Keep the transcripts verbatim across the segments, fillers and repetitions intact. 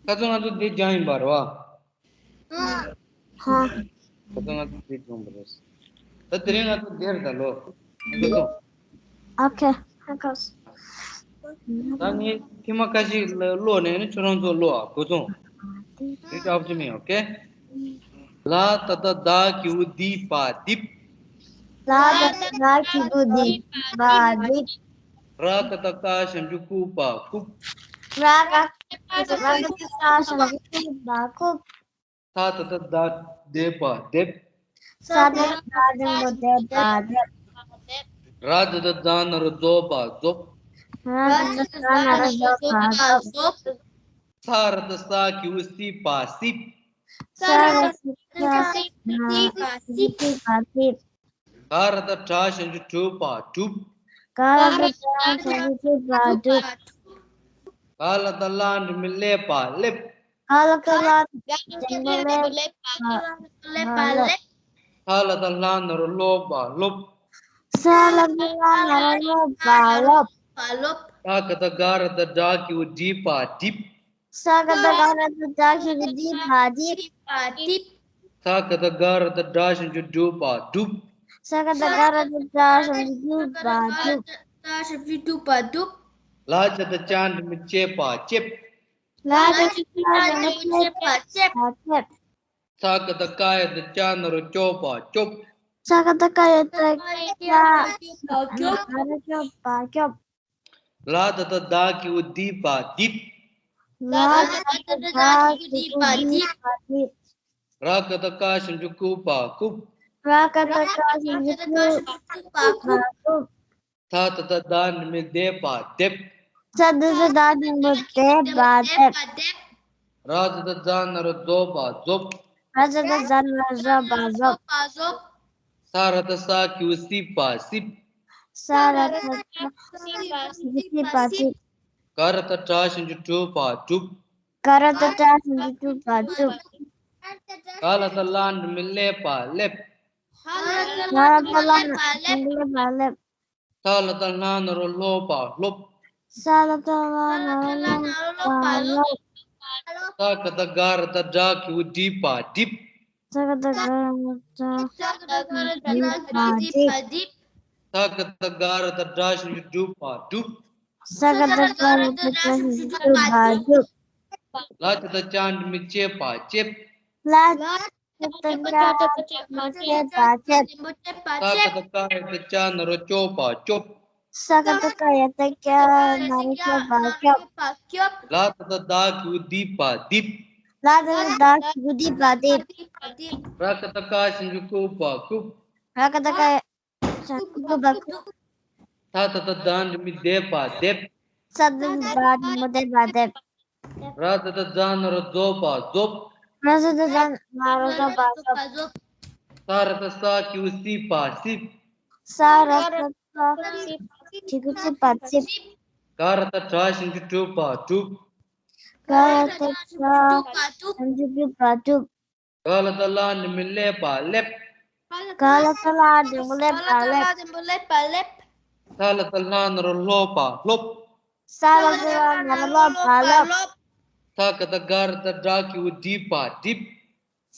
ཁ་སང་ང་ཚོ་འདི་སྦྱངས་ཡིན་པ་རེད་བ། ཧ། ཁ་སང་ང་ཚོ་འདི་སྦྱངས་པ་རེད། ད་དེ་རིང་ང་ཚོ་འདིར་ད་ལོ། ཨོ་ཁེ། ཧ་གོ། ད་ངས་ཐེངས་མ་ཁ་ཤས་ཀློག་ནས་ནི་ཁྱོད་རང་ཚོ་ཀློག་ཨ། གོ་སོང་། Read after me, okay? ལ་ད་ད་བཏགས་གི་གུ་དི་པ་དིབ། ལ་ད་ད་བཏགས་གི་གུ་དི་པ་དིབ། ར་ཀ་བཏགས་རྐ་ཞབས་ཀྱུ་རྐུ་པ་རྐུབ། ར་ཀ་བཏགས་ར་ཀ་བཏགས་རྐ་ཞབས་ཀྱུ་རྐུ་པ་རྐུབ། ས་ད་བཏགས་སྡ་བསྡད་པ་སྡེབ། ས་ད་བཏགས་སྡ་འགྲེང་བུ་སྡེ་བ་སྡེབ། ར་ད་བཏགས་རྫ་ན་རོ་རྫོ་བ་རྫོབ། ར་ད་བཏགས་རྫ་ན་རོ་རྫོ་བ་རྫོབ། ས་ར་བཏགས་སྲ་གི་གུ་སྲིད་པ་སྲིབ། ས་ར་བཏགས་སྲ་གི་གུ་སྲིད་པ་སྲིད། ག་ར་བཏགས་གྲ་ཞབས་ཀྱུ་གྲུ་པ་གྲུབ། ག་ར་བཏགས་གྲ་ཞབས་ཀྱུ་གྲུ་པ་གྲུབ། ག་ལ་བཏགས་གླ་འགྲེང་བུ་གླེ་པ་གླེབ། ག་ལ་བཏགས་གླ་འགྲེང་བུ་གླེ་པ་གླེབ། ཧ་ལ་བཏགས་ལྷ་ན་རོ་ལྷོ་བ་ལྷོབ། ས་ལ་བཏགས་ལྷ་ན་རོ་ལྷོ་བ་ལྷོབ། ས་ག་བཏགས་སྒ་ར་བཏགས་སྒྲ་གི་གུ་སྒྲི་པ་སྒྲིབ། ས་ག་བཏགས་སྒ་ར་བཏགས་སྒྲ་གི་གུ་སྒྲི་པ་སྒྲིབ། ས་ག་བཏགས་སྒ་ར་བཏགས་སྒྲ་ཞབས་ཀྱུ་སྒྲུ་པ་སྒྲུབ། ས་ག་བཏགས་སྒ་ར་བཏགས་སྒྲ་ཞབས་ཀྱུ་སྒྲུ་པ་སྒྲུབ། ལ་ཇ་བཏགས་ལྕ་འགྲེང་བུ་ལྕེ་པ་ལྕེབ། ལ་ཇ་བཏགས་ལྕ་འགྲེང་བུ་ལྕེ་པ་ལྕེབ། ས་ག་བཏགས་སྐ་ཡ་བཏགས་སྐྱ་ན་རོ་སྐྱོ་བ་སྐྱོབ། ས་ག་བཏགས་སྐ་ཡ་བཏགས་སྐྱ་ན་རོ་སྐྱོ་བ་སྐྱོབ། ལ་ད་བཏགས་ལྡ་གི་གུ་ལྡི་བ་ལྡིབ། ལ་ད་བཏགས་ལྡ་གི་གུ་ལྡི་བ་ལྡིབ། ར་ག་བཏགས་རྐ་ཞབས་ཀྱུ་རྐུ་བ་རྐུབ། ར་ག་བཏགས་རྐ་ཞབས་ཀྱུ་རྐུ་བ་རྐུབ། ད་ད་བཏགས་ལྡ་འགྲེང་བུ་ལྡེ་བ་ལྡེབ། ད་ད་བཏགས་ལྡ་འགྲེང་བུ་ལྡེ་བ་ལྡེབ། ར་ད་བཏགས་རྫ་ན་རོ་རྫོ་བ་རྫོབ། ར་ད་བཏགས་རྫ་ན་རོ་རྫོ་བ་རྫོབ། ས་ར་བཏགས་སྲ་གི་གུ་སྲིད་བ་སྲིབ། ས་ར་བཏགས་སྲ་གི་གུ་སྲིད་བ་སྲིབ། ག་ར་བཏགས་གྲ་ཞབས་ཀྱུ་གྲུ་བ་གྲུབ། ག་ར་བཏགས་གྲ་ཞབས་ཀྱུ་གྲུ་བ་གྲུབ། ག་ལ་བཏགས་གླ་འགྲེང་བུ་གླེ་བ་གླེབ། ག་ལ་བཏགས་གླ་འགྲེང་བུ་གླེ་བ་གླེབ། ས་ལ་བཏགས་ལྷ་ན་རོ་ལྷོ་བ་ལྷོབ། ས་ལ་བཏགས་ལྷ་ན་རོ་ལྷོ་བ་ལྷོབ། ས་ག་བཏགས་སྒ་ར་བཏགས་སྒྲ་གི་གུ་སྒྲི་བ་སྒྲིབ། ས་ག་བཏགས་སྒ་ར་བཏགས་སྒྲ་གི་གུ་སྒྲི་བ་སྒྲིབ། ས་ག་བཏགས་སྒ་ར་བཏགས་སྒྲ་ཞབས་ཀྱུ་སྒྲུ་བ་སྒྲུབ། ས་ག་བཏགས་སྒ་ར་བཏགས་སྒྲ་ཞབས་ཀྱུ་སྒྲུ་བ་སྒྲུབ། ལ་ཇ་བཏགས་ལྕ་འགྲེང་བུ་ལྕེ་བ་ལྕེབ། ལ་ཇ་བཏགས་ལྕ་འགྲེང་བུ་ལྕེ་བ་ལྕེབ། ས་ག་བཏགས་སྐ་ཡ་བཏགས་སྐྱ་ན་རོ་སྐྱོ་བ་སྐྱོབ། ས་ག་བཏགས་སྐ་ཡ་བཏགས་སྐྱ་ན་རོ་སྐྱོ་བ་སྐྱོབ། ལ་ད་བཏགས་ལྡ་གི་གུ་ལྡི་བ་ལྡིབ། ལ་ད་བཏགས་ལྡ་གི་གུ་ལྡི་བ་ལྡིབ། ར་ག་བཏགས་རྐ་ཞབས་ཀྱུ་རྐུ་བ་རྐུབ། ར་ག་བཏགས་རྐ་ཞབས་ཀྱུ་རྐུ་བ་རྐུབ། ད་ད་བཏགས་ལྡ་འགྲེང་བུ་ལྡེ་བ་ལྡེབ། ས་ད་བཏགས་ལྡ་འགྲེང་བུ་ལྡེ་བ་ལྡེབ། ར་ད་བཏགས་རྫ་ན་རོ་རྫོ་བ་རྫོབ། ར་ད་བཏགས་རྫ་ན་རོ་རྫོ་བ་རྫོབ། ས་ར་བཏགས་སྲ་གི་གུ་སྲིད་བ་སྲིབ། ས་ར་བཏགས་སྲ་གི་གུ་སྲིད་བ་སྲིབ། ག་ར་བཏགས་གྲ་ཞབས་ཀྱུ་གྲུ་བ་གྲུབ། ག་ར་བཏགས་གྲ་ཞབས་ཀྱུ་གྲུ་བ་གྲུབ། ག་ལ་བཏགས་གླ་འགྲེང་བུ་གླེ་བ་གླེབ། ག་ལ་བཏགས་གླ་འགྲེང་བུ་གླེ་བ་གླེབ། ས་ལ་བཏགས་ལྷ་ན་རོ་ལྷོ་བ་ལྷོབ། ས་ལ་བཏགས་ལྷ་ན་རོ་ལྷོ་བ་ལྷོབ། ས་ག་བཏགས་སྒ་ར་བཏགས་སྒྲ་གི་གུ་སྒྲི་བ་སྒྲིབ།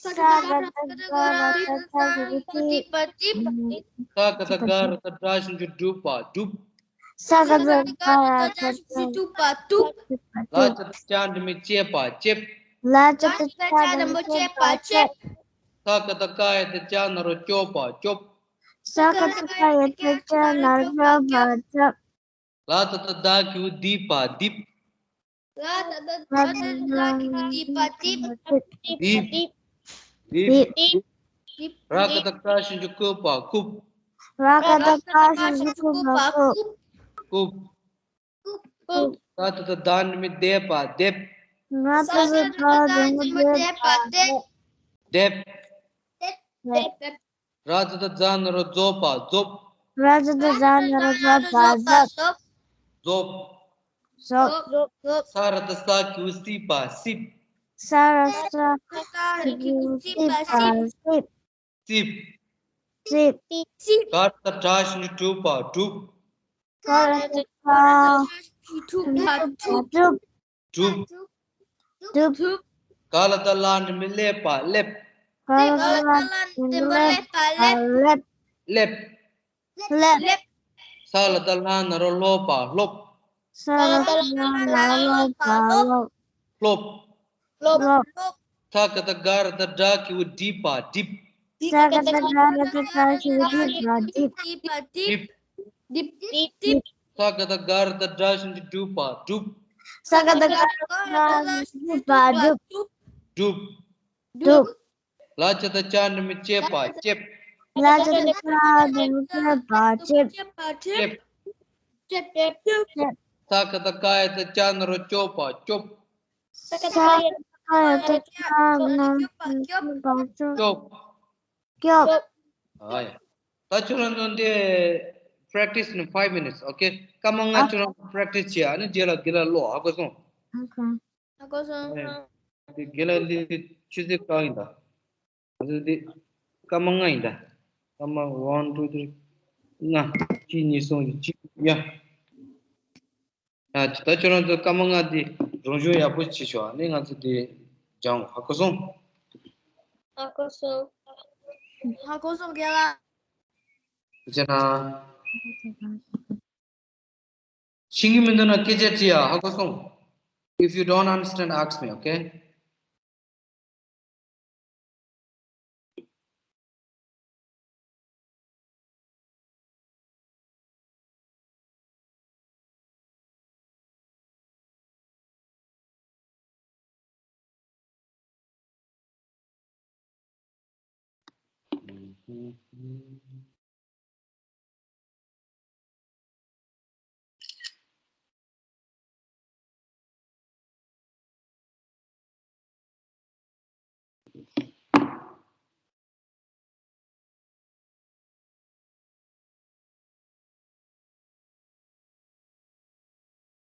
ས་ག་བཏགས་སྒ་ར་བཏགས་སྒྲ་གི་གུ་སྒྲི་བ་སྒྲིབ། ས་ག་བཏགས་སྒ་ར་བཏགས་སྒྲ་ཞབས་ཀྱུ་སྒྲུ་བ་སྒྲུབ། ས་ག་བཏགས་སྒ་ར་བཏགས་སྒྲ་ཞབས་ཀྱུ་སྒྲུ་བ་སྒྲུབ། ལ་ཇ་བཏགས་ལྕ་འགྲེང་བུ་ལྕེ་བ་ལྕེབ། ལ་ཇ་བཏགས་ལྕ་འགྲེང་བུ་ལྕེ་བ་ལྕེབ། ས་ག་བཏགས་སྐ་ཡ་བཏགས་སྐྱ་ན་རོ་སྐྱོ་བ་སྐྱོབ། ས་ག་བཏགས་སྐ་ཡ་བཏགས་སྐྱ་ན་རོ་སྐྱོ་བ་སྐྱོབ། ལ་ད་བཏགས་ལྡ་གི་གུ་ལྡི་བ་ལྡིབ། ལ་ད་བཏགས་ལྡ་གི་གུ་ལྡི་བ་ལྡིབ། ལྡིབ། ལྡིབ། ར་ག་བཏགས་རྐ་ཞབས་ཀྱུ་རྐུ་བ་རྐུབ། ར་ག་བཏགས་རྐ་ཞབས་ཀྱུ་རྐུ་བ་རྐུབ། རྐུབ། རྐུབ། ར་ད་བཏགས་ལྡ་འགྲེང་བུ་ལྡེ་བ་ལྡེབ། ར་ད་བཏགས་ལྡ་འགྲེང་བུ་ལྡེ་བ་ལྡེབ། ལྡེབ། ལྡེབ། ར་ད་བཏགས་རྫ་ན་རོ་རྫོ་བ་རྫོབ། ར་ད་བཏགས་རྫ་ན་རོ་རྫོ་བ་རྫོབ། རྫོབ། རྫོབ། ས་ར་བཏགས་སྲ་གི་གུ་སྲིད་བ་སྲིབ། ས་ར་བཏགས་སྲ་གི་གུ་སྲིད་བ་སྲིབ། སྲིབ། སྲིབ། ག་ར་བཏགས་གྲ་ཞབས་ཀྱུ་གྲུ་བ་གྲུབ། ག་ར་བཏགས་གྲ་ཞབས་ཀྱུ་གྲུ་བ་གྲུབ། གྲུབ། ཐུབ། ག་ལ་བཏགས་གླ་འགྲེང་བུ་ཀླེ་པ་ཀླེབས། ག་ལ་བཏགས་གླ་འགྲེང་བུ་ཀླེ་པ་ཀླེབས། ཀླེབས། ཀླེབས། ཀླེབས། ས་ལ་བཏགས་སླ་ན་རོ་སློ་པ་སློབས། ས་ལ་བཏགས་སླ་ན་རོ་སློ་པ་སློབས། སློབས། སློབས། ས་ག་བཏགས་སྒ་ར་བཏགས་སྒྲ་གི་གུ་སྒྲིབ་པ་སྒྲིབས། ས་ག་བཏགས་སྒ་ར་བཏགས་སྒྲ་གི་གུ་སྒྲིབ་པ་སྒྲིབས། སྒྲིབས། སྒྲིབས། སྒྲིབས། ས་ག་བཏགས་སྒ་ར་བཏགས་སྒྲ་ཞབས་ཀྱུ་སྒྲུབ་པ་སྒྲུབས། ས་ག་བཏགས་སྒ་ར་བཏགས་སྒྲ་ཞབས་ཀྱུ་སྒྲུབ་པ་སྒྲུབས། སྒྲུབས། སྒྲུབས། ལ་ཇ་བཏགས་ལྕགས་འགྲེང་བུ་ལྕེབ་པ་ལྕེབས། ལ་ཇ་བཏགས་ལྕགས་འགྲེང་བུ་ལྕེབ་པ་ལྕེབས། ལྕེབས། ལྕེབས། ལྕེབས། ལྕེབས། ས་ག་བཏགས་སྐ་ཡ་བཏགས་སྐྱ་ན་རོ་སྐྱོ་པ་སྐྱོབས། ས་ག་བཏགས་སྐ་ཡ་བཏགས་སྐྱ་ན་རོ་སྐྱོ་པ་སྐྱོབས། སྐྱོབས། སྐྱོབས། ཨ་ཡ། ད་ཁྱོད་རང་ཚོ་འདི་practice in five minutes, okay? སྐར་མ་ལྔ་ཨ། ཁྱོད་རང་practice བྱེད། ཨ་ནི་རྗེས་ལ་དགེ་ལགས་ཀློག། ཧ་གོ་སོང་། Okay. ཧ་གོ་སོང་། ཨེ། འདི་དགེ་ལགས་འདི་ཆུ་ཚོད་བཀག་ཡིན་ད། ང་ཚོ་འདི་སྐར་མ་ལྔ་ཡིན་ད། སྐར་མ་one, two, three. ལྔ། གཅིག་གཉིས། གསུམ། བཞི། བཅུ། ཡ། ཡ། ད་ཁྱོད་རང་ཚོ་སྐར་མ་ལྔ་འདི་རང་སྦྱོང་ཡག་པོ་བྱེད་ཤོག། ཨ་ནི་ང་ཚོ་འདི་སྦྱང་། ཧ་གོ་སོང་། ཧ་གོ་སོང་། ཧ་གོ་སོང་། དགེ་ལགས། ཐུགས་རྗེ་གནང་། ཤེས་ཀྱི་མི་འདུག་ན་སྐད་ཆ་དྲིས་ཨ། ཧ་གོ་སོང་། If you don't understand, ask me, okay?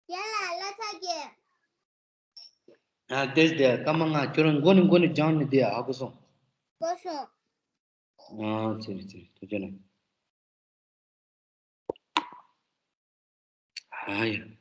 ཡ་ལ་ལ་ཚ་གི། ཨ། དེ་དེ་སྐར་མ་ལྔ་ཁྱོད་རང་མགོ་ནས་མགོ་ནས་སྦྱངས་ནས་བསྡད་ཨ། ཧ་གོ་སོང་། གོ་སོང་། ཨ། ཚེ་རིང་། ཚེ་རིང་། ཐུགས་རྗེ་གནང་། ཨ་ཡ། རྒན་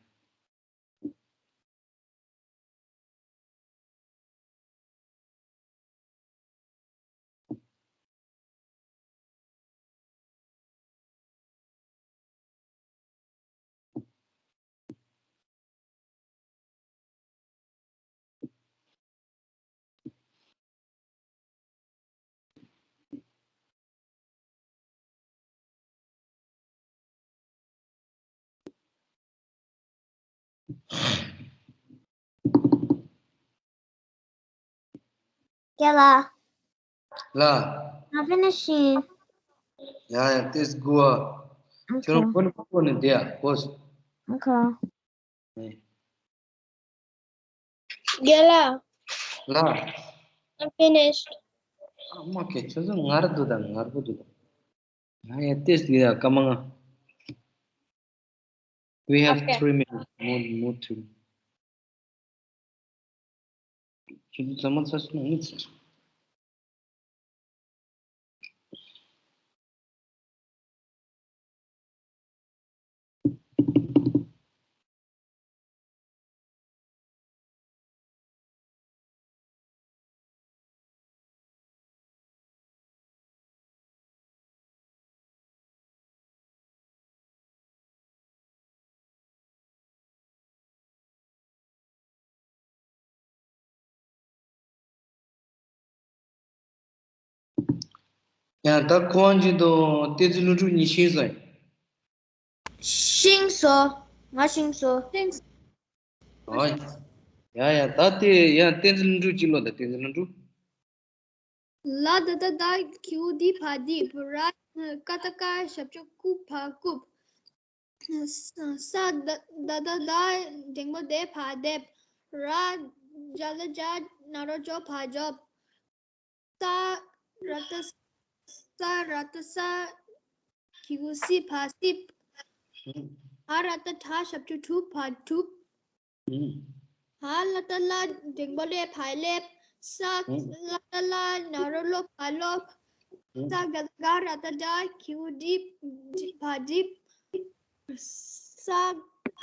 ལགས། ལགས། ང་ཕི་ནི་ཤི། ཡ་ཡ། དེས་དགུ་བ། ཁྱོད་རང་ཁོ་ནི་ཁོ་ནི་བསྡད་ཡ། གོ་སོང་། ཨོ་ཁེ། རྒན་ལགས། ལགས། I'm finished. ཨ་མ་ཁེ། ཁྱོད་ཚོ་ངར་འདུག་ད། ངར་པོ་འདུག་ད། ང་ཡང་ཏེས་ཡ་སྐར་མ་ལྔ། We have Okay. three minutes. More, more three. ཁྱོད་ཚོ་ཚང་མ་ཚར་སོང་ངས། ཡང་ད་ཁོང་གཉིས་དང་བསྟན་འཛིན་ལྷུན་གྲུབ་གཉིས་ཤེས་སོང་། ཤེས་སོང་། ང་ཤེས་སོང་། ཨོ། ཡ་ཡ། ད་དེ་ཡང་བསྟན་འཛིན་ལྷུན་གྲུབ་གཅིག་ཀློག་དང་། བསྟན་འཛིན་ལྷུན་གྲུབ། ལ་ད་བཏགས་ལྡ་གི་གུ་ལྡིབ་བ་ལྡིབས། ར་ཀ་བཏགས་སྐ་ཞབས་ཀྱུ་སྐུ་བ་བཀུབས། ས་ད་ད་བཏགས་སྡ་འགྲེང་བུ་སྡེ་བ་སྡེབས། ར་ཇ་ལ་ཇ་ན་རོ་ཇོ་བ་ཇོབས། ས་ར་བཏགས་ས་ར་བཏགས་སྲ་གི་གུ་སྲིད་བ་སྲིབས། ཧ་ར་བཏགས་ཧྲ་ཞབས་ཀྱུ་ཧྲུ་བ་ཧྲུབས། ཧ་ལ་བཏགས་ལྷ་འགྲེང་བུ་ལྷེ་བ་ལྷེབས། ས་ལ་བཏགས་སླ་ན་རོ་སློ་བ་སློབས། ས་ག་བཏགས་སྒ་ར་བཏགས་སྒྲ་གི་གུ་སྒྲིབ་བ་སྒྲིབས། ས་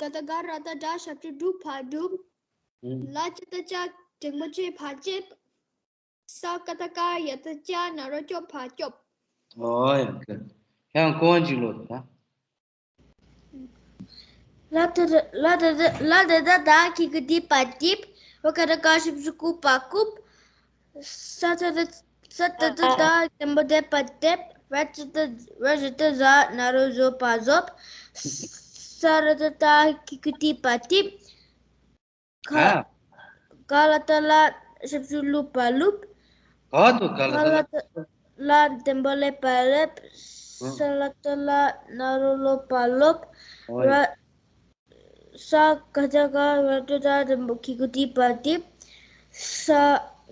ག་བཏགས་སྒ་ར་བཏགས་སྒྲ་ཞབས་ཀྱུ་སྒྲུབ་བ་སྒྲུབས། ལ་ཇ་བཏགས་ལྕགས་ ལྡེ་མོ་བཅས་བར་བཅས། ས་ཀ་བཏགས་སྐ་ཡ་བཏགས་སྐྱ་ན་རོ་སྐྱོ་བ་སྐྱོབ། ཨོ་ཡ་གི། ཡང་གོང་ཅིག་ཀློག་དང་། ལ་ད་ལ་ད་ལ་ད་ད་ད་གི་གུ་དི་བ་དིབ། བ་ཀ་བཏགས་སྐ་ཞབས་ཀྱུ་བ་ཀུབ། ས་ད་ད་ས་ད་ད་ད་ལྡེ་མོ་བཏགས་སྡེབ། བ་ད་ད་བ་ད་ད་ཟ་ན་རོ་ཟོ་བ་ཟོབ། ས་ར་ད་ད་གི་གུ་དི་བ་དིབ། ག་ཨ། ག་ལ་ཏ་ལ་ཞབས་ཀྱུ་ཀླུ་བ་ཀླུབ། ག་དུ་ག་ལ་ག་ཏ་ལ་ལ་ཏ་ལ་ལྡེ་མོ་ལེ་བ་ལེབ། ཨ། ས་ལ་ཏ་ལ་ན་རོ་ལོ་བ་ལོབ། ཨོ་ཡ། ར། ས་ཀ་བཏགས་སྐ་ར་ཏ་བཏགས་ལྡེ་མོ་གི་གུ་དི་བ་དིབ། ས་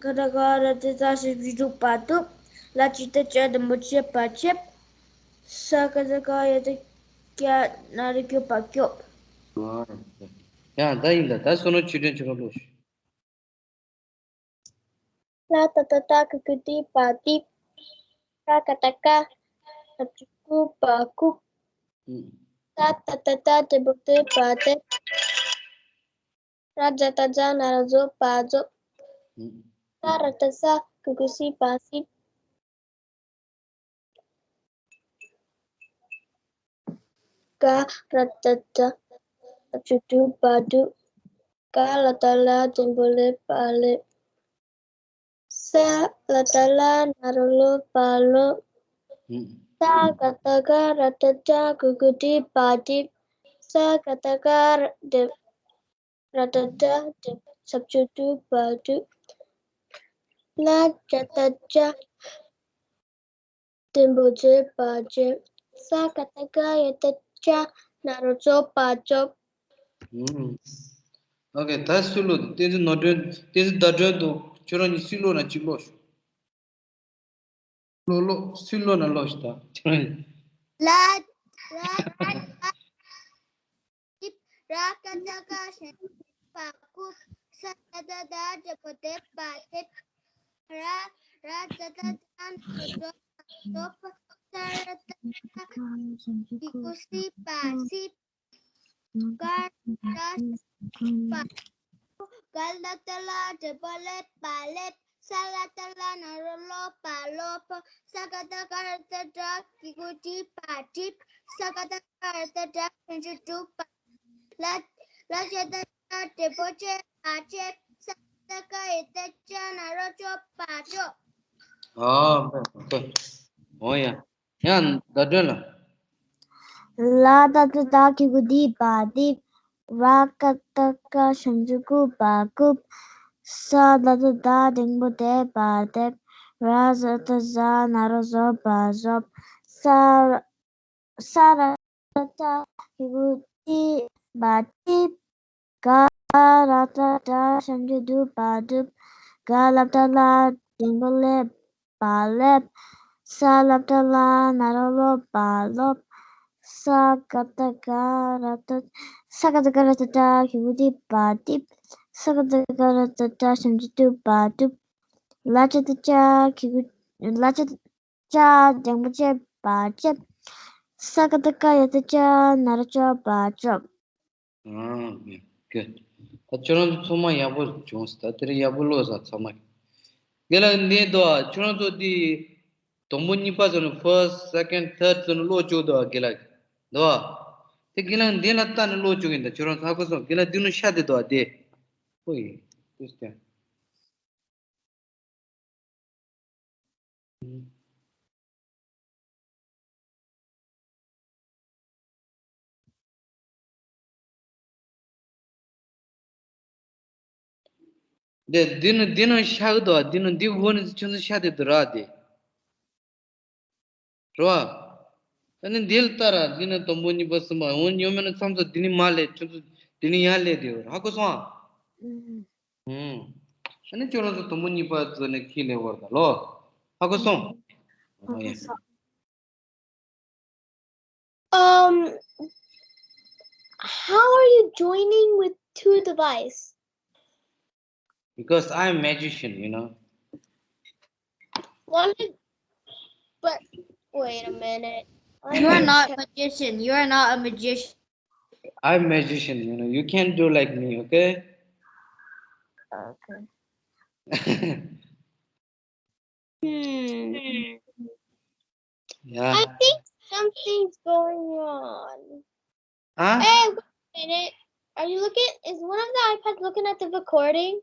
ཀ་བཏགས་སྐ་ར་ཏ་བཏགས་ཞབས་ཀྱུ་དུ་བ་དུབ། ལ་ཇ་བཏགས་ལྕ་ལྡེ་མོ་ལྕེ་བ་ལྕེབ། ས་ཀ་བཏགས་སྐ་ཡ་བཏགས་སྐྱ་ན་རོ་སྐྱོ་བ་སྐྱོབ། ཨོ་ཡ། ཡང་ད་ཡིན་ད། ད་བསོད་ནམས་ཆོས་སྒྲོན་ཁྱོད་རང་ཀློག་ཤོག་ལ་ཏ་བཏགས་ལྟ་གི་གུ་དི་བ་དིབ། ར་ཀ་བཏགས་རྐ་ཞབས་ཀྱུ་རྐུ་བ་རྐུབ། ཨུམ། ས་ཏ་བཏགས་སྟ་ལྡེ་མོ་སྟེ་བ་སྟེབ། ར་ཛ་བཏགས་ཛ་ན་རོ་ཛོ་བ་ཛོབ། ཨུམ། ས་ར་བཏགས་སྲ་གི་གུ་སྲི་བ་སྲིབ། ག་ར་བཏགས་གྲ་ཞབས་ཀྱུ་གྲུ་བ་གྲུབ། ག་ལ་བཏགས་གླ་ལྡེ་མོ་ལེ་བ་ལེབ། ས་ལ་བཏགས་སླ་ན་རོ་སློ་བ་སློབ། ཨུམ། ས་ཀ་བཏགས་སྒ་ར་བཏགས་སྒྲ་གི་གུ་སྒྲི་བ་སྒྲིབ། ས་ཀ་བཏགས་སྒ་ར་བཏགས་སྒྲ་སྒྲིབ། ཞབས་ཀྱུ་སྒྲུ་བ་སྒྲུབ། ལ་ཇ་བཏགས་ལྕ། ལྡེ་མོ་ལྗེ་བ་ལྗེབ། ས་ཀ་བཏགས་སྐ་ཡ་བཏགས་སྐྱ་ན་རོ་ལྕོ་བ་ལྕོབ། ཨུམ། ཨོ་ཁེ། ད་སུ་ཀློག་བསྟན་འཛིན་ནོར་སྒྲོན། བསྟན་འཛིན་ཟླ་སྒྲོན་དང་ཁྱོད་རང་གཉིས་སུ་ཀློག་ན་གཅིག་ཀློག་ཤོག་ཀློག་ཀློག་སུ་ཀློག་ན་ཀློག་ཤོག་ད་ཁྱོད་རང་གཉིས། ལ་ལ་ལ་ལ། ར་ཀ་བཏགས་རྐ་ཞབས་ཀྱུ་རྐུ་བ་རྐུབ། ས་ཏ་བཏགས་སྟ་ལྡེ་མོ་སྟེ་བ་སྟེབ། ར་ར་ཛ་བཏགས་ཛ་ན་རོ་ཛོ་བ་ཛོབ། ས་ར་བཏགས་སྲ་གི་གུ་སྲི་བ་སྲིབ། ག་ར་བཏགས་སྐ་ཞབས་ཀྱུ་གྲུ་བ་གྲུབ། ག་ལ་བཏགས་གླ་ལྡེ་མོ་ལེ་བ་ལེབ། ས་ལ་བཏགས་སླ་ན་རོ་སློ་བ་སློབ། ས་ཀ་བཏགས་སྒ་ར་བཏགས་སྒྲ་གི་གུ་སྒྲི་བ་སྒྲིབ། ས་ཀ་བཏགས་སྒ་ར་བཏགས་སྒྲ་ཞབས་ཀྱུ་གྲུ་བ། ལ་ལ་ཇ་བཏགས་ལྕ་ལྡེ་མོ་ལྕེ་བ་ལྕེབ། ས་ཀ་བཏགས་སྐ་ཡ་བཏགས་སྐྱ་ན་རོ་ལྕོ་བ་ལྕོབ། ཨ། ཨོ་ཡ། ཡང་ཟླ་སྒྲོན་ལ། ལ་ཏ་བཏགས་ལྟ་གི་གུ་ལྡི་བ་ལྡིབ། ར་ཀ་བཏགས་རྐ་ཞབས་ཀྱུ་རྐུ་བ་རྐུབ། ས་ཏ་བཏགས་སྟ་ལྡེ་མོ་སྟེ་བ་སྟེབ། ར་ཛ་བཏགས་ཛ་ན་རོ་ཛོ་བ་ཛོབ། ས་ས་ར་བཏགས་སྲ་གི་གུ་སྲིབ། བ་སྲིབ། ག་ར་བཏགས་གྲ་ཞབས་ཀྱུ་གྲུ་བ་གྲུབ། ག་ལ་བཏགས་གླ་ལྡེ་མོ་གླེ་བ་གླེབ། ས་ལ་བཏགས་སླ་ན་རོ་སློ་བ་སློབ། ས་ཀ་བཏགས་སྒ་ར་བཏགས་ས་ཀ་བཏགས་སྒ་ར་བཏགས་སྒྲ་གི་གུ་སྒྲི་བ་སྒྲིབ། ས་ཀ་བཏགས་སྒ་ར་བཏགས་སྒྲ་ཞབས་ཀྱུ་སྒྲུ་བ་སྒྲུབ། ལ་ཇ་བཏགས་ལྕ་གི་གུ་ལ་ཇ་བཏགས་ལྕ་ལྡེ་མོ་ལྕེ་བ་ལྕེབ། ས་ཀ་བཏགས་སྐ་ཡ་བཏགས་སྐྱ་ན་རོ་ལྕོ་བ་ལྕོབ། ཨ། གི། ད་ཁྱོད་རང་ཚོ་ཚང་མ་ཡག་པོ་བྱུང་སོང་། ད་དེ་རིང་ཡག་པོ་ཀློག་ས་ཚང་མ། དགེ་ལགས་འདི་འདུག་ཨ། ཁྱོད་རང་ཚོ་འདི་དང་པོ་གཉིས་པ་ཚོ་ནི། first, second, third ཚོ་ནི་ཀློག་བཅུག་འདུག་ཨ། དགེ་ལགས་འདུག་ཨ། དེ་དགེ་ལགས་འདི་ལ་ལྟ་ནས་ཀློག་བཅུག་ཡིན། ད་ཁྱོད་རང་ཚོ་ཧ་གོ་སོང་། དགེ་ལགས་འདི་ནི་ཤ་དེ་འདུག་ཨ། དེ། ཨོ་ཡེ། ཏུས་ཀྱང་། འདི་འདི་ནི་འདི་ནི་ཤ་གི་འདུག་ཨ། འདི་ནི་འདི་འོག་ནས་ཁྱོད་ཚོ་ཤ་དེ་འདུག་ར་དེ། རེད་བ། ཨ་ནི་འདི་ལ་ལྟ་ར། འདི་ནི་དང་པོ་གཉིས་པ་གསུམ་པ་འོང་ཉོ་མེད་ན་མཚམས་སུ་འདི་ནི་མ་ལས་ཁྱོད་ཚོ་འདི་ནི་ཡར་ལས་དེ་ཧ་གོ་སོང་ཨ། ཨུམ། ཨ་ནི་ཁྱོད་རང་ཚོ་དང་པོ་གཉིས་པ་ཚོ་ནས་ཁྱི་ལས་བར་དང་ལོ། ཧ་གོ་སོང་། ཧ་གོ་སོང་། Um, how are you joining with two device? Because I'm a magician, you know. What? But wait a minute. You are not a magician. You are not a magician. I'm a magician, you know. You can't do like me, okay? Okay. Hmm. Yeah. I think something's going on. Huh? Hey, wait a minute. Are you looking? Is one of the iPads looking at the recording?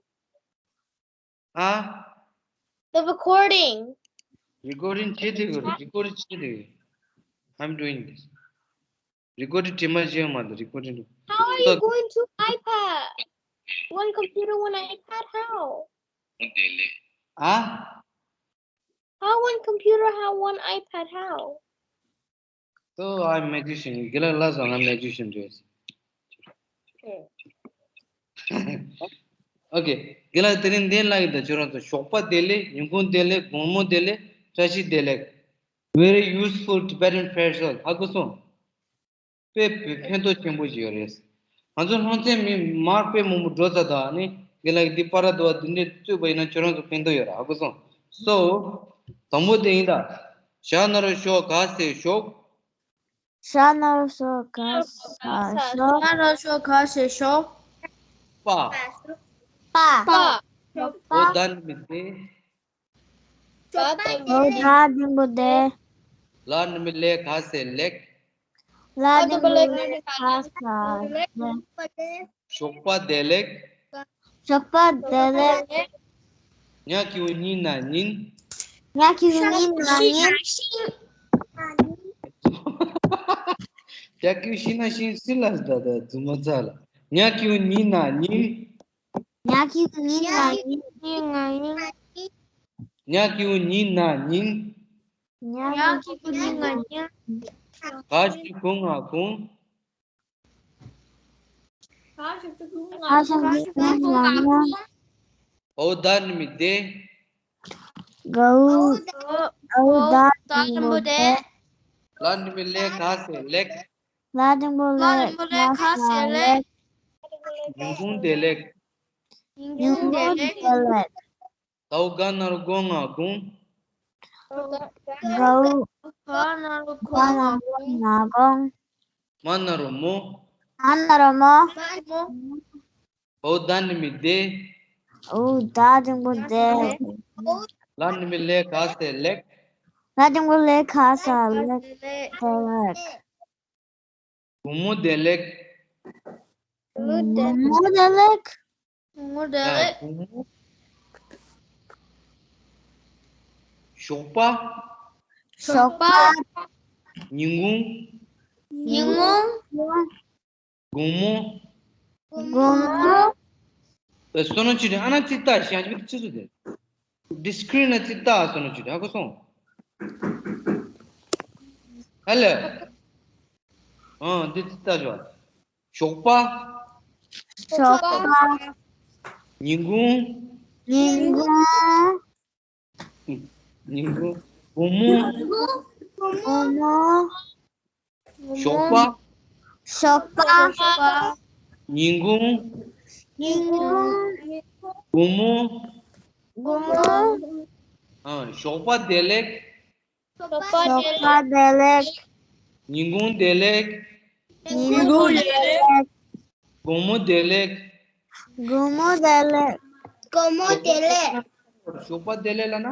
Huh? The recording. Recording བྱེད་དེ་གོ recording བྱེད་དེ། I'm doing this. Recording དེ་མ་བྱེད་མ་འདུག recording. How are you going to iPad? One computer, one iPad? How? Huh? How one computer, how one iPad? How? So I'm magician. དགེ་ལགས་ལ་ཟེར་ང་magician རེད། Okay. དགེ་ལགས་དེ་རིང་འདི་ལ་ཡིན་ད་ཁྱོད་རང་ཚོ་ཞོགས་པ་བདེ་ལེགས། ཉིན་གུང་བདེ་ལེགས། དགོང་མོ་བདེ་ལེགས། བཀྲ་ཤིས་བདེ་ལེགས། Very useful Tibetan prayers. ཧ་གོ་སོང་། དཔེ་ཕན་ཐོགས་ཆེན་པོ་ཞིག་ཡོད་རེད། ང་ཚོ་སློབ་ཚན་མི་མར་དཔེ་མང་པོ་འགྲོ་ཚར་དང་ནི་དགེ་ལགས་འདི་པར་དུ་བ་འདི་འདྲས་བཙུགས་པ་ཡིན་ན་ཁྱོད་རང་ཚོ་ཕན་ཐོགས་ཡོད་ར། ཧ་གོ་སོང་། So དང་པོ་དེ་ཡིན་ད། ཞྭ་ནོར་ཞོག་ག་ཟེ་ཞོག་ཞྭ་ནོར་ཞོག་ག་ཟེ་ཞོག་ཞྭ་ནོར་ཞོག་ག་ཟེ་ཞོག་པ། པ། Pa. འོ་ད་ནི་མི་དེ། འོ་ད་འདི་མོ་དེ། ལ་ནི་མི་ལེ་ག་ཟེ་ལེགས། ལ་འདི་མོ་ལེ་ག་ཟེ་ལེགས། ཞོགས་པ་བདེ་ལེགས། ཞོགས་པ་བདེ་ལེགས། ཉ་གི་གུ་ཉི་ན་ཉིན། ཉ་གི་གུ་ཉི་ན་ཉིན། ཉ་གི་གུ་ཤི་ན་ཤིང་སི་ལ་ད་ད་རྫུན་མ་ཚ་ལ། ཉ་གི་གུ་ཉི་ན་ཉིན། ཉ་གི་གུ་ཉི་ན་ཉིན། ཉ་གི་གུ་ཉི་ན་ཉིན། ཉ་གི་གུ་ཉི་ན་ཉིན། ག་ཞིག་གུང་ང་གུང་། ག་ཞིག་གུང་ང་གུང་། འོ་ད་ནི་མི་དེ། གའུ་འོ་ད་ནི་མོ་དེ། ལ་ནི་མི་ལེ་ག་ཟེ་ལེགས། ལ་འདི་མོ་ལེ་ག་ཟེ་ལེགས། ཉིན་གུང་བདེ་ལེགས། ཉིན་གུང་བདེ་ལེགས། དའུ་ག་ན་རོ་གོ་ང་གུང་། གའུ་ག་ན་རོ་གོ་ང་གུང་། མ་ན་རོ་མོ། མ་ན་རོ་མོ། འོ་ད་ནི་མི་དེ། འོ་ད་འདི་མོ་དེ། ལ་ནི་མི་ལེ་ག་ཟེ་ལེགས། ལ་འདི་མོ་ལེ་ག་ཟེ་ལེགས། དགོང་མོ་བདེ་ལེགས། དགོང་མོ་བདེ་ལེགས། ངོ་དེ་ལེགས། དགོང་མོ། ཞོགས་པ། ཞོགས་པ། ཉིན་གུང་། ཉིན་གུང་། དགོང་མོ། དགོང་མོ། བསོད་ནམས་ཅི་རེད། ཨ་ན་ཙི་ཏ་ཞང་ཅི་ཅི་སུ་དེ། འདི་སི་ཀི་རིན་ན་ཙི་ཏ་བསོད་ནམས་ཅི་རེད། ཧ་གོ་སོང་། ཧ་ལེ། ཨ་འདི་ཙི་ཏ་ཞོག་ཞོགས་པ། ཞོགས་པ། ཉིན་གུང་། ཉིན་གུང་། ཉིན་གུང་། དགོང་མོ། དགོང་མོ། ཞོགས་པ། ཞོགས་པ། ཉིན་གུང་། ཉིན་གུང་། དགོང་མོ། དགོང་མོ། ཨ་ཞོགས་པ་བདེ་ལེགས། ཞོགས་པ་བདེ་ལེགས། ཉིན་གུང་བདེ་ལེགས། ཉིན་གུང་བདེ་ལེགས། དགོང་མོ་བདེ་ལེགས། དགོང་མོ་བདེ་ལེགས། དགོང་མོ་བདེ་ལེགས། ཞོགས་པ་བདེ་ལེགས་ལབ་ན།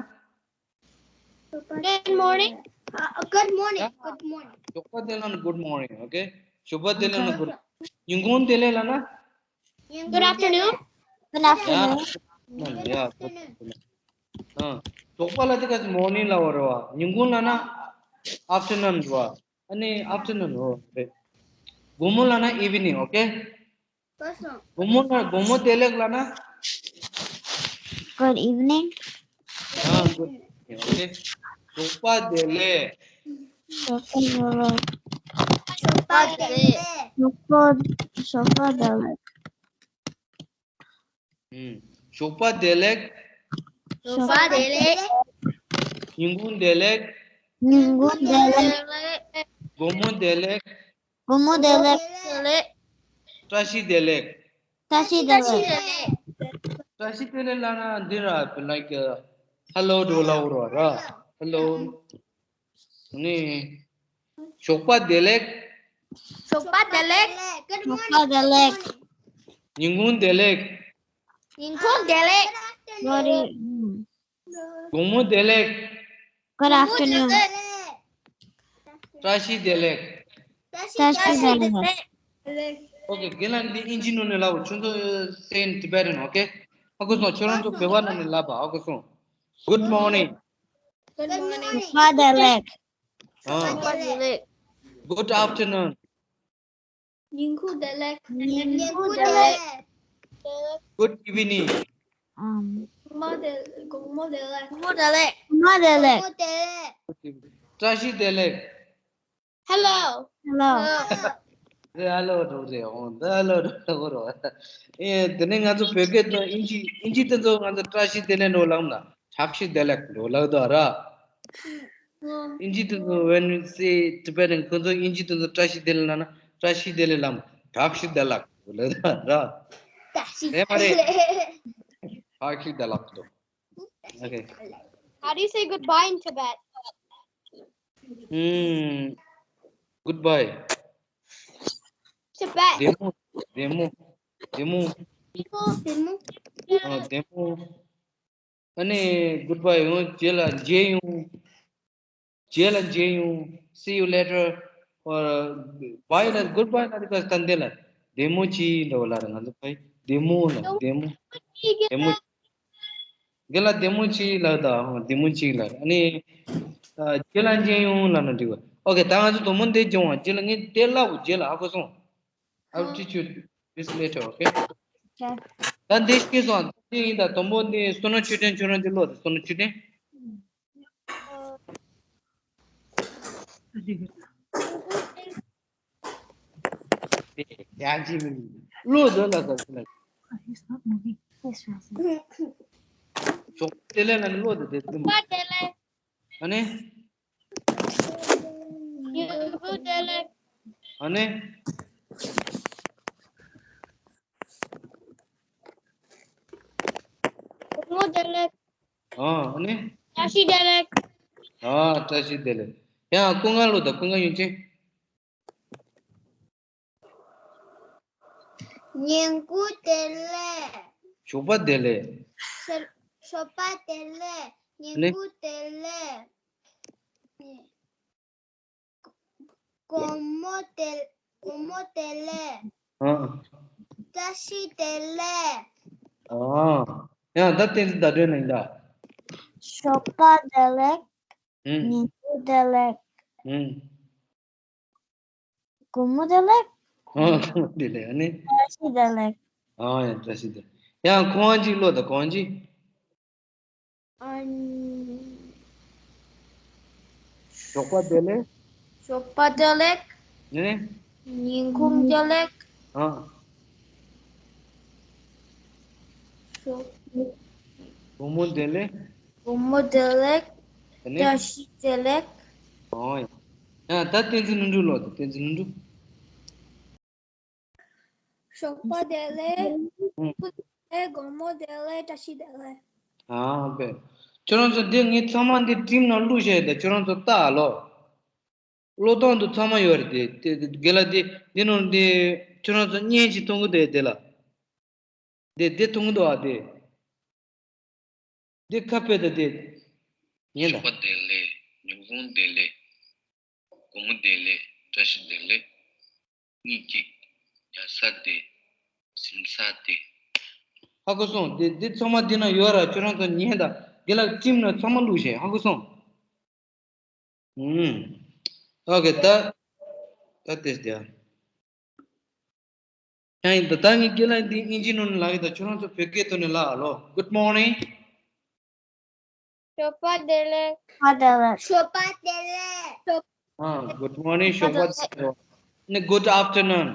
Good morning. Uh, good morning. Good morning. ཞོགས་པ་བདེ་ལེགས་ན་good morning, okay? ཞོགས་པ་བདེ་ལེགས་ན་good. ཉིན་གུང་བདེ་ལེགས་ལབ་ན། Good afternoon. Good afternoon. Yeah, good afternoon. ཨ། ཞོགས་པ་ལབ་དུས་ག་ཅི་morning ལབ་པ་རེད་བ། ཉིན་གུང་ལབ་ན་afternoon རེད་བ། ཨ་ནི་afternoon འོ་རེད། དགོང་མོ་ལབ་ན evening, okay? དགོང་མོ་ལ་དགོང་མོ་བདེ་ལེགས་ལབ་ན། Good evening. ཨ་good evening, okay? ཞོགས་པ་བདེ་ལེགས། ཞོགས་པ་བདེ་ལེགས། ཞོགས་པ་བདེ་ལེགས། ཞོགས་པ་ཞོགས་པ་བདེ་ལེགས། ཨུམ། ཞོགས་པ་བདེ་ལེགས། ཞོགས་པ་བདེ་ལེགས། ཉིན་གུང་བདེ་ལེགས། ཉིན་གུང་བདེ་ལེགས། དགོང་མོ་བདེ་ལེགས། དགོང་མོ་བདེ་ལེགས། བདེ་ལེགས། བཀྲ་ཤིས་བདེ་ལེགས། བཀྲ་ཤིས་བདེ་ལེགས། བཀྲ་ཤིས་བདེ་ལེགས་ལབ་ན་འདི་ར་like hello འགྲོ་ལབ་ར། Hello ནི། ཞོགས་པ་བདེ་ལེགས། ཞོགས་པ་བདེ་ལེགས། Good ཞོགས་པ་morning. བདེ་ལེགས། ཉིན་གུང་བདེ་ལེགས། ཉིན་གུང་བདེ་ལེགས། Good e- དགོང་མོ་བདེ་ལེགས། Good afternoon. བཀྲ་ཤིས་བདེ་ལེགས། བཀྲ་ཤིས་བདེ་ལེགས། Okay, རྒན་ལགས་འདི་ཨིན་ཇི་ནང་ནས་ལབ། ཁྱོད་ཚོ་say in Tibetan, okay? ཧ་གོ་སོང་། ཁྱོད་རང་ཚོ་བོད་པ་ནང་ནས་ལབ་པ། ཧ་གོ་སོང་། Good morning. Good morning. བདེ་ལེགས། ཨ། Good afternoon. ཉིན་གུང་བདེ་ལེགས། ཉིན་གུང་བདེ་ལེགས། Good evening. ཨམ། དགོང་མོ་བདེ་ལེགས། དགོང་མོ་བདེ་ལེགས། དགོང་མོ་བདེ་ལེགས། དགོང་མོ་བདེ་ལེགས། བཀྲ་ཤིས་བདེ་ལེགས། Hello. Hello. རེད། ཧ་ལོ་འགྲོ་རེད། འོང་ད་ཧ་ལོ་འགྲོ་རོ། ཨེ། དེ་ནས་ང་ཚོ་བོད་སྐད་དང་ཨིན་ཇི། ཨིན་ཇི་དེ་ཚོ་ང་ཚོ་བཀྲ་ཤིས་བདེ་ལེགས་འགྲོ་ལབ་ན། བཀྲ་ཤིས་བདེ་ལེགས་འགྲོ་ལབ་དོ་ར། ཨིན་ཇི་དེ་ཚོ། When we say Tibetan, ཁོ་ཚོ་ཨིན་ཇི་དེ་ཚོ་བཀྲ་ཤིས་བདེ་ལེགས་ལབ་ན། བཀྲ་ཤིས་བདེ་ལེགས་ལབ། བཀྲ་ཤིས་བདེ་ལེགས་འགྲོ་ལབ་དོ་ར། བཀྲ་ཤིས་རེད་མ་རེད། བདེ་ལེགས། བཀྲ་ཤིས་བདེ་ལེགས་འགྲོ། Okay. How do you say goodbye in Tibet? ཨུམ། Goodbye. Tibet. བདེ་མོ། བདེ་མོ། བདེ་མོ། བདེ་མོ། བདེ་མོ། ཨ་ནི་goodbye ཡོང་། རྗེས་ལ་མཇལ་ཡོང་། རྗེས་ལ་མཇལ་ཡོང་། See you later. Or bye ལ། goodbye ལ་དེ་ག་ད་འདི་ལ་བདེ་མོ་བྱེད་འདྲ་བོ་ལ་རེད། ང་ཚོ་ཕ་གིའི་བདེ་མོ་ལ། བདེ་མོ། བདེ་མོ། རྒན་ལགས་བདེ་མོ་བྱེད་ལབ་དང་། བདེ་མོ་བྱེད་ལབ། ཨ་ནི། ཨ། རྗེས་ལ་མཇལ་ཡོང་ལབ་ན་འགྲིག་པ། Okay, ད་ང་ཚོ་དང་པོ་འདི་སྦྱོང་བ། རྗེས་ལ། ངས་དེ་ལབ། རྗེས་ལ། ཧ་གོ་སོང་། I will teach you this later, okay? Okay. ད་འདི་ཤེས་སོང་། འདི་ཡིན་ད། དང་པོ་འདི་བསོད་ནམས་ཆོས་ལྡན། ཁྱོད་རང་འདི་ཀློག་དང་། བསོད་ནམས་ཆོས་ལྡན། ཡང་ཅི་མིན། བློ་འདོན་ལ་ཟེར་ཟེར་ལ། He's not moving. He's resting. ཞོགས་པ་བདེ་ལེགས་ལ་ནི་བློ་དེ་དེ་ཚིམ། ཞོགས་པ་བདེ་ལེགས། ཨ་ནི། ཉིན་གུང་བདེ་ལེགས། ཨ་ནི། དགོང་མོ་བདེ་ལེགས། ཨ། ཨ་ནི། བཀྲ་ཤིས་བདེ་ལེགས། ཨ། བཀྲ་ཤིས་བདེ་ལེགས། ཡང་སྐུ་ངལ་ལོ་དང་། སྐུ་ངལ་ཡོན་ཅན། ཉིན་གུང་བདེ་ལེགས། ཞོགས་པ་བདེ་ལེགས། ཞོགས་པ་བདེ་ལེགས། ཉིན་གུང་བདེ་ལེགས། དགོང་མོ་བདེ། དགོང་མོ་བདེ་ལེགས། ཨ། བཀྲ་ཤིས་བདེ་ལེགས། ཨ། ཡང་ད་བསྟན་འཛིན་ཟླ་སྒྲོན་ནང་ད། ཞོགས་པ་བདེ་ལེགས། ཨུ། ཉིན་གུང་བདེ་ལེགས། ཨུ། དགོང་མོ་བདེ་ལེགས། ཨ། དགོང་མོ་བདེ་ལེགས། ཨ་ནི། བཀྲ་ཤིས་བདེ་ལེགས། ཨ། ཡང་བཀྲ་ཤིས་བདེ། ཡང་ཁོང་གཅིག་ཀློག་དང་། ཁོང་གཅིག། ཨ། ཞོགས་པ་བདེ་ལེགས། ཞོགས་པ་བདེ་ལེགས། ནི། ཉིན་གུང་བདེ་ལེགས། ཨ། ཞོགས། དགོང་མོ་བདེ་ལེགས། དགོང་མོ་བདེ་ལེགས། དེ་ནས། བཀྲ་ཤིས་བདེ་ལེགས། ཨོ་ཡ། ཡ་ད་བསྟན་འཛིན་ལྷུན་གྲུབ་ཀློག་དང་། བསྟན་འཛིན་ལྷུན་གྲུབ། ཞོགས་པ་བདེ་ལེགས། ཨུ། དགོང་མོ་བདེ་ལེགས། བཀྲ་ཤིས་བདེ་ལེགས། ཨ་ཕེ། ཁྱོད་རང་ཚོ་འདི་ངས་ཚང་མ་འདི་ཊིམ་ནང་བླུགས་བཞག་ཡོད་ད། ཁྱོད་རང་ཚོ་ལྟ་ཨ་ལོ། ཀློག་སྟངས་འདི་ཚང་མ་ཡོད་རེད་དེ། དེ་རྒན་ལགས་འདི་འདི་ནང་འདི་ཁྱོད་རང་ཚོ་བརྙན་ཞིག་མཐོང་གི་འདུག་དེ་ལ། འདི་འདི་མཐོང་གི་འདུག་ཨ་དེ། འདི་ཁ་ཕེ་ད་དེ། ཉན་ད། ཞོགས་པ་བདེ་ལེགས། ཉིན་གུང་བདེ་ལེགས། དགོང་མོ་བདེ་ལེགས། བཀྲ་ཤིས་བདེ་ལེགས། གཉིད་སྐྱིད། ཉལ་ས་བདེ། གཟིམ་ས་བདེ། ཧ་གོ་སོང་། འདི་འདི་ཚང་མ་འདི་ན་ཡོད་ར། ཁྱོད་རང་ཚོ་ཉན་ད། རྒན་ལགས་ཊིམ་ནང་ཚང་མ་བླུགས་བཞག་ཧ་གོ་སོང་། ཨུམ། ཨོ་ཁེ། ད་ད་དེ་དེ། ཡང་ཡིན་ད། ད་ངས་རྒན་ལགས་འདི་ཨིན་ཇི་ནང་ནས་ལབ་ཡིན་ད། ཁྱོད་རང་ཚོ་བོད་སྐད་ཐོག་ནས་ལབ་ཨ་ལོ། Good morning. ཞོགས་པ་བདེ་ལེགས། ཞོགས་པ་བདེ་ལེགས། ཞོགས་པ་བདེ་ལེགས། ཨ། Good morning. ཞོགས་པ་བདེ་ལེགས། ནི། Good afternoon.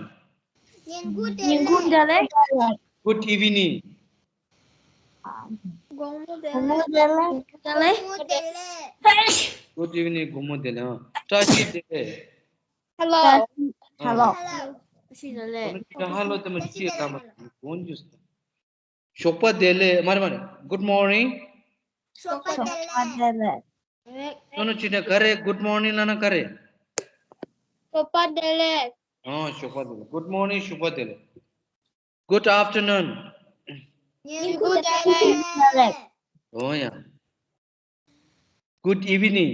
ཉིན་གུང་བདེ་ལེགས། ཉིན་གུང་བདེ་ལེགས། Good evening. དགོང་མོ་བདེ་ལེགས། དགོང་མོ་བདེ་ལེགས། དགོང་མོ་བདེ་ལེགས། Good evening. དགོང་མོ་བདེ་ལེགས། ཨ། བཀྲ་ཤིས་བདེ་ལེགས། Hello. Hello. བཀྲ་ཤིས་བདེ་ལེགས། ཧ་ལོ་དེ་མ་ཅི་ཡ་ད་མ་གོང་ཇུས། ཞོགས་པ་བདེ་ལེགས། མ་རེད་མ་རེད། Good morning. ཞོགས་པ་བདེ་ལེགས། ཞོགས་པ་བདེ་ལེགས། ཨ་ནི་ཅི་ནས་ག་རེ། Good morning ལབ་ན་ག་རེ། ཞོགས་པ་བདེ་ལེགས། ཨ། ཞོགས་པ་བདེ་ལེགས། Good morning. ཞོགས་པ་བདེ་ལེགས། Good afternoon. ཉིན་གུང་བདེ་ལེགས། འོ་ཡ། Good evening.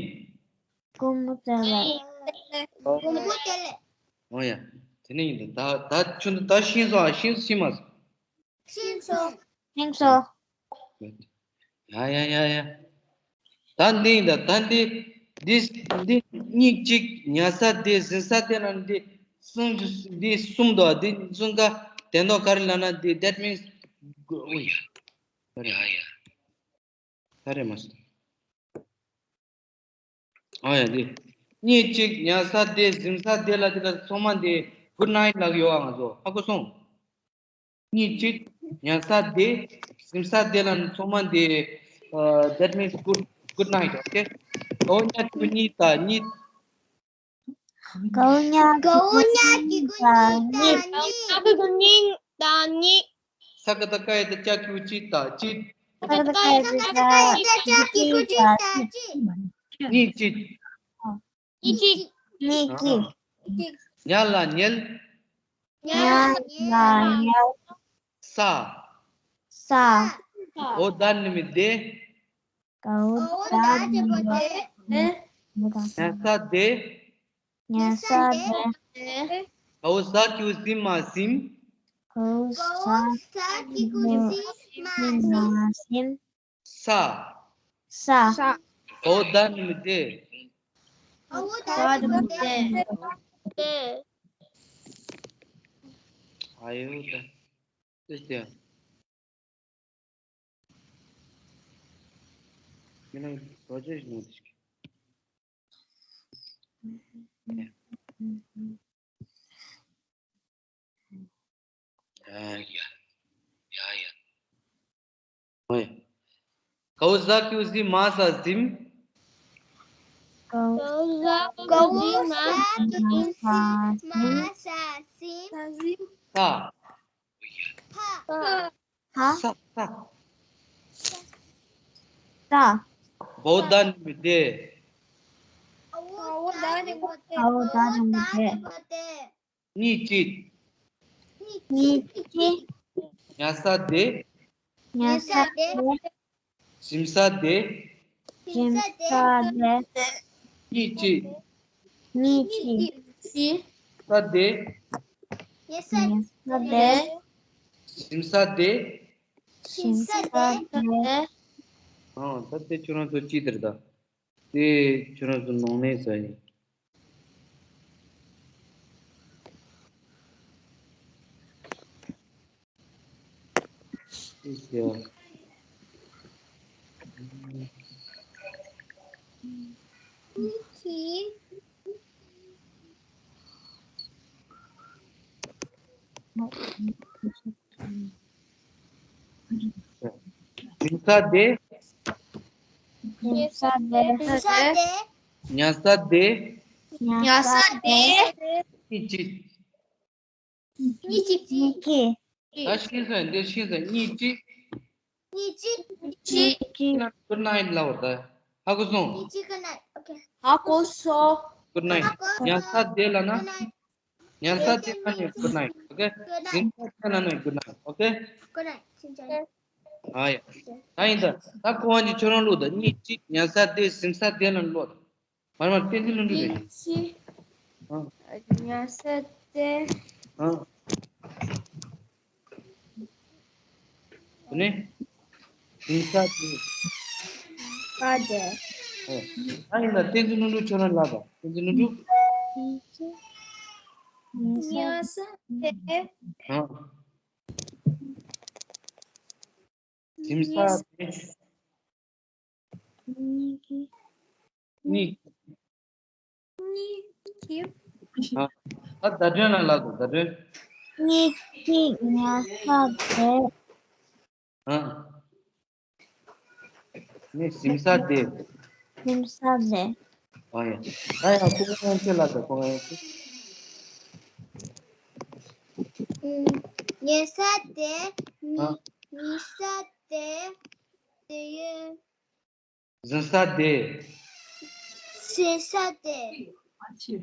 སྐུ་ངོ་བདེ་ལེགས། སྐུ་ངོ་བདེ་ལེགས། འོ་ཡ། དེ་ནས་ཡིན་ད། ད་ད་ཁྱོད་ད་ཤེས་སོང་ཨ། ཤེས་སོང་ཤེས་མ་སོང་། ཤེས་སོང་། ཤེས་སོང་། ཡ་ཡ་ཡ་ཡ། ད་འདི་ཡིན་ད། ད་འདི་འདི་འདི་གཉིས་གཅིག་ཉལ་ས་དེ་གཟིམ་ས་དེ་ན་འདི་གསུམ། འདི་གསུམ་དོ། འདི་གསུམ་ཀ་དེ་འདོ་ག་རེ་ལབ་ན་འདི། That means ག་རེ་ཨ་ཡ། ག་རེ་མ་སོང་། ཨ་ཡ་འདི། གཉིས་གཅིག་ཉལ་ས་དེ་གཟིམ་ས་དེ་ལ་དེ་ག་ཚང་མ་འདི་good night ལབ་ཡོད་ཨ། ང་ཚོ་ཧ་གོ་སོང་། གཉིས་གཅིག་ཉལ་ས་དེ་གཟིམ་ས་དེ་ལ་ཚང་མ་འདི། That means good, good night, okay? གའུ་ཉ་གི་གུ་གཉིས་དང་གཉིས། གའུ་ཉ་གའུ་ཉ་གི་གུ་གཉིས་དང་གཉིས། ཨ་ཁུ་གུ་གཉིས་དང་གཉིས། ས་ཀ་བཏགས་སྐ་ཡ་བཏགས་སྐྱ་གི་གུ་སྐྱིད་དང་སྐྱིད། ས་ཀ་བཏགས་སྐ་ཡ་བཏགས་སྐྱ་གི་གུ་སྐྱིད་དང་སྐྱིད། གཉིས་གཅིག་གཉིས་གཅིག་གཉིས་གཅིག་ཨ། ཉལ་ལ་ཉལ། ཉལ་ལ་ཉལ། ས། ས། འོ་ད་ནི་མི་བདེ། གའོ་ད་ནི་མི་བདེ། ཉལ་ས་བདེ། ཉལ་ས་བདེ། གའོ་ཟ་གི་གུ་གཟིམ་མ་གཟིམ། གའོ་ཟ་གི་གུ་གཟིམ་མ་གཟིམ། ས། ས། གའོ་ད་ནི་མི་བདེ། གའོ་ད་ནི་མི་བདེ། ཨ་ཡོ་ད། ཏེ་ཏེ། མི་ན་རོ་ཇེ་ནོ་ཏི་ཤི། ཡ་ཡ་ཡ་ཡ། ཧོ་ཡ། གའོ་ཟ་གི་གུ་གཟིམ་མ་ས་གཟིམ། གའོ་ཟ་གི་གུ་གཟིམ་མ་ས་གཟིམ། ས། ས། ས། ས། གའོ་ད་ནི་མི་བདེ། གའོ་ད་ནི་མི་བདེ། གཉིས་གཅིག་གཉིས་གཅིག་ཉལ་ས་བདེ། ཉལ་ས་བདེ། གཟིམ་ས་བདེ། གཟིམ་ས་བདེ། གཉིས་གཅིག་གཉིས་གཅིག་ས་བདེ། ཉལ་ས་བདེ། གཟིམ་ས་བདེ། གཟིམ་ས་བདེ། ཨང་། ད་དེ་ཁྱོད་རང་ཚོ་ཅི་དེར་ད། དེ་ཁྱོད་རང་ཚོ་ནང་ནས་ཟ་ཡིན། གཟིམ་ས་བདེ། གཟིམ་ས་བདེ། ཉལ་ས་བདེ། ཉལ་ས་བདེ། གཉིས་གཅིག་གཉིས་གཅིག་གཉིས་གཅིག་ད་ཤེས་སོང་། འདིར་ཤེས་སོང་། གཉིས་གཅིག་གཉིས་གཅིག་གཉིས་གཅིག་གཉིས་གཅིག Good night ལབ་པ་ད། ཧ་གོ་སོང་། གཉིས་གཅིག good night, okay. ཧ་གོ་སོང་། Good night. ཉལ་ས་བདེ་ལབ་ན། ཉལ་ས་བདེ་ལབ་ནས་good night, okay? གཟིམ་ས་བདེ་ལབ་ནས་good night, okay? Good night. ཨ་ཡ། ད་ཡིན་ད། ད་ཁོ་བ་ཉིད་ཁྱོད་རང་ལུགས་ད། གཉིས་གཅིག་ཉལ་ས་བདེ། གཟིམ་ས་བདེ་ལབ་ནས་ཀློག་ད། མར་མར་བསྟན་འཛིན་ལྷུན་གྲུབ་རེད། གཉིས་གཅིག་ཨ། ཉལ་ས་བདེ། ཨ། དེ་ནས། གཟིམ་ས་བདེ། ས་བདེ། ཨ། ད་ཡིན་ད། བསྟན་འཛིན་ལྷུན་གྲུབ་ཁྱོད་རང་ལབ་ད། བསྟན་འཛིན་ལྷུན་གྲུབ། ཉལ་ས་བདེ། ཨ། གཟིམ་ས་བདེ། གཉིས་ཀྱི། གཉིས། གཉིས་ཀྱི། ཨ། ད་བརྡ་སྤྲོད་ན་ལབ་དང་། བརྡ་སྤྲོད། གཉིས་ཀྱི་ཉལ་ས་བདེ། ཨ། ངས་གཟིམ་ས་བདེ། གཟིམ་ས་བདེ། ཨ་ཡ། ད་ཡང་ཁོ་ག་ཡང་ཁྱེད་ལ་དང་ཁོ་ག་ཡང་ཁྱེད། ཉལ་ས་བདེ། ཨ། ཉལ་ས་བདེ། དེ་ཡོད། གཟིམ་ས་བདེ། གཟིམ་ས་བདེ།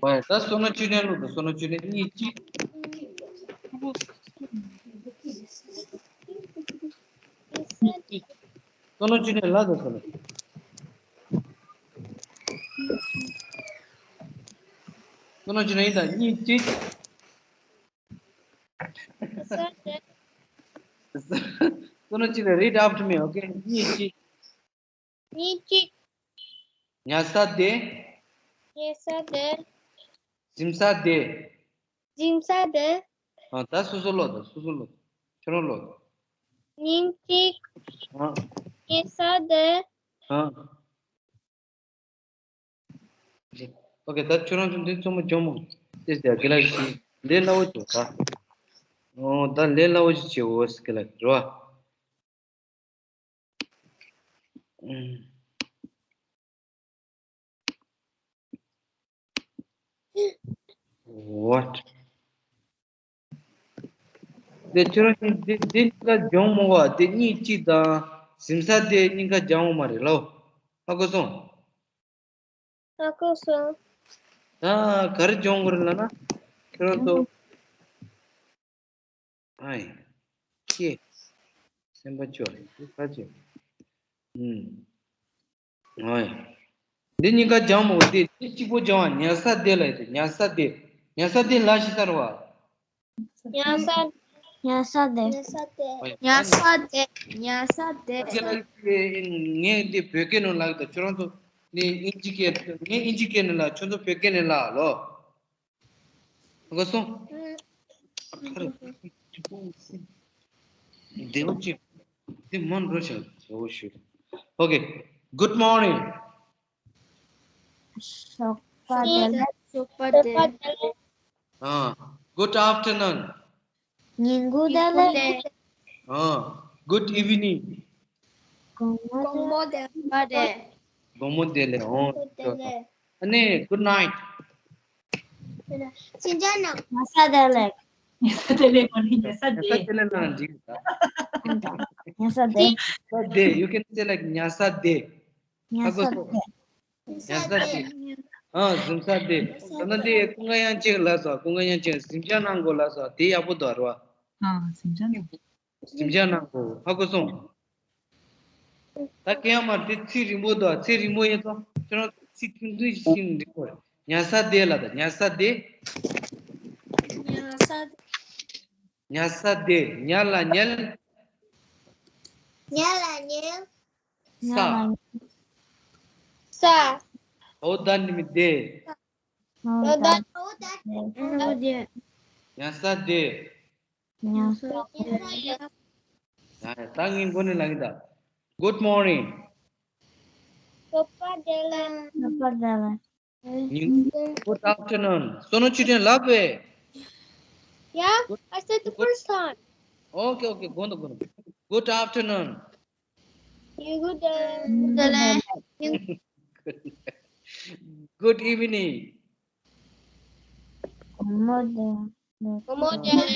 ཨ་ཡ། ད་བསོད་ནམས་བཅུ་ལྡན་ལུགས་དང་། བསོད་ནམས་བཅུ་ལྡན། གཉིས་གཅིག་ཨ། བསོད་ནམས་ཅི་ནས་ལ་དང་བསོད་ནམས། བསོད་ནམས་ཅི་ནས་ཡིན་དང་གཉིས་གཅིག་བསོད་ནམས་ཅི་ནས། Read after me, okay? གཉིས་གཅིག་གཉིས་གཅིག་ཉལ་ས་དེ། ཉལ་ས་དེ། གཟིམ་ས་དེ། གཟིམ་ས་དེ། ཨ། ད་སོ་སོ་ཀློག་དང་། སོ་སོ་ཀློག་དང་། ཁྱོད་རང་ཀློག་དང་། ཉིན་གཅིག་ཨ། ཉལ་ས་དེ། ཨ། ཨོ་ཁེ། ད་ཁྱོད་རང་ཚོ་འདི་ཚང་མ་སྦྱོང་མོ། དེ་ཟེར་གི་ལ་ཞིག་འདི་སླ་བོ་བྱོས་ད། ཨོ། ད་ལས་སླ་བོ་ཞིག་བྱེད་འོ་ཟེར་གི་ལ་རེད་བ། ཨུམ། What? དེ་ཁྱོད་རང་གཉིས་དེ་དེ་གཉིས་ཀ་སྦྱོང་མོ་བ། དེ་གཉིས་གཅིག་དང་གཟིམ་ས་དེ་གཉིས་ཀ་སྦྱང་མོ་མ་རེད་ལོ། ཧ་གོ་སོང་། ཧ་གོ་སོང་། ད་ག་རེ་སྦྱོང་དགོས་རེད་ལབ་ན། ཁྱོད་རང་ཚོ། ཨའི། ཀྱེ། སེམས་པ་སྐྱོ། འདི་ཁ་ཅིག་ཨུམ། ཨའི། འདི་གཉིས་ཀ་སྦྱང་མོ་དེ། དེ་གཅིག་པོ་སྦྱང་བ། ཉལ་ས་དེ་ལ་ཡོད་དེ། ཉལ་ས་དེ། ཉལ་ས་དེ་ལ་ཞིག་ས་རེད་བ། ཉལ་ས། ཉལ་ས་དེ། ཉལ་ས་དེ། ཉལ་ས་དེ། ཉལ་ས་དེ། ཨོ་ཁེ་ལ། ངས་འདི་བོད་སྐད་ནང་ལབ་ཀྱི་ད། ཁྱོད་རང་ཚོ་ནི་དབྱིན་ཇི་སྐད། ངས་དབྱིན་ཇི་སྐད་ནང་ལབ། ཁྱོད་ཚོ་བོད་སྐད་ནང་ལབ་ལོ། གོ་སོང་། བདེ་བོ་ཅིག་འདི་མོ་འགྲོ་བྱ་བྱ་བོ་ཞུ། Okay. Good morning. ཞོགས་པ་བདེ་ལེགས། ཞོགས་པ་བདེ་ལེགས། ཨ། Good afternoon. ཉིན་གུང་བདེ་ལེགས། ཨ། Good evening. དགོང་མོ་བདེ་ལེགས། དགོང་མོ་བདེ་ལེགས། ཨོ། ཨ་ནི། Good night. སེམས་ཅན་ནང་། ཉལ་ས་བདེ་ལེགས། ཉལ་ས་བདེ་ལེགས་མ་རེད། ཉལ་ས་བདེ། ཉལ་ས་བདེ་ལེགས་ན་འགྲིག་གི་ད། ཉལ་ས་བདེ། ཉལ་ས་བདེ། You can say like ཉལ་ས་བདེ། ཉལ་ས་བདེ། ཉལ་ས་བདེ། ཨ། གཟིམ་ས་བདེ། ད་ནི་འདི་ཀུན་དགའ་དབྱངས་ཅན་ལབ་སོང་། ཀུན་དགའ་དབྱངས་ཅན་གཟིམ་འཇག་གནང་དགོས་ལབ་སོང་། དེ་ཡག་པོ་འདུག་རེད་བ། ཨ། གཟིམ་འཇག་གནང་དགོས། གཟིམ་འཇག་གནང་དགོས། ཧ་གོ་སོང་། ད་སྐད་ཡང་མ་དེ་ཚིག་རིང་པོ་འདུག་ཚིག་རིང་པོ་ཡིན་ཙང་ཁྱོད་རང་ཚིག་ཐུང་ཐུང་ཞིག་བྱིན་རིང་པོ་རེད། ཉལ་ས་བདེ་ལ་ད། ཉལ་ས་བདེ། ཉལ་ས། ཉལ་ས་བདེ། ཉལ་ལ་ཉལ། ཉལ་ལ་ཉལ། ས། ས། འོ་ད་ནི་མི་བདེ། འོ་ད། འོ་ད། ཉལ་ས་བདེ། ཉལ་ས་བདེ། ད་ངས་མགོ་ནས་ལབ་ཀྱི་ད། Good morning. ཞོགས་པ་བདེ་ལེགས། ཞོགས་པ་བདེ་ལེགས། Good afternoon. བསོད་ནམས་ཅི་ནས་ལབ་པས། Yeah, I said the first time. Okay, okay. དགོངས་དག་དགོངས་དག Good afternoon. ཉིན་གུང་བདེ་ལེགས། Good evening. དགོང་མོ་བདེ་ལེགས། དགོང་མོ་བདེ་ལེགས།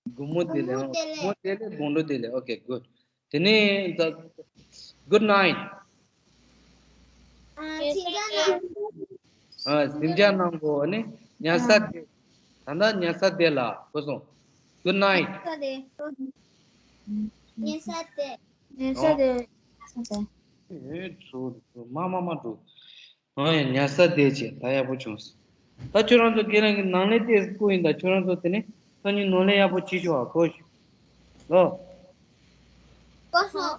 དགོང་མོ་བདེ་ལེགས། དགོང་མོ་བདེ་ལེགས། དགོང་དྲོ་བདེ་ལེགས། Okay, good. དེ་ནས་ད། Good night. ཨ། གཟིམ་འཇག་གནང་དགོས། ཨ་ནི་ཉལ་ས་བདེ། ད་ལྟ་ཉལ་ས་བདེ་ལ་གོ་སོང་། Good night. ཉལ་ས་བདེ། ཉལ་ས་བདེ། ཉལ་ས་བདེ། ཨེ་ཚོ་མ་མ་མ་འགྲོ། ཨ་ཡ། ཉལ་ས་བདེ་བྱས། ད་ཡག་པོ་བྱུང་སོང་། ད་ཁྱོད་རང་ཚོ་ཁས་ལེན་གྱི་ནང་ལས་ཏེ་བསྐུར་ཡིན། ད་ཁྱོད་རང་ཚོ་དེ་ནས་སང་ཉིན་ནང་ལས་ཡག་པོ་བྱེད་ཤོག་ཨ། གོ་ཤོག་ལོ། གོ་སོང་།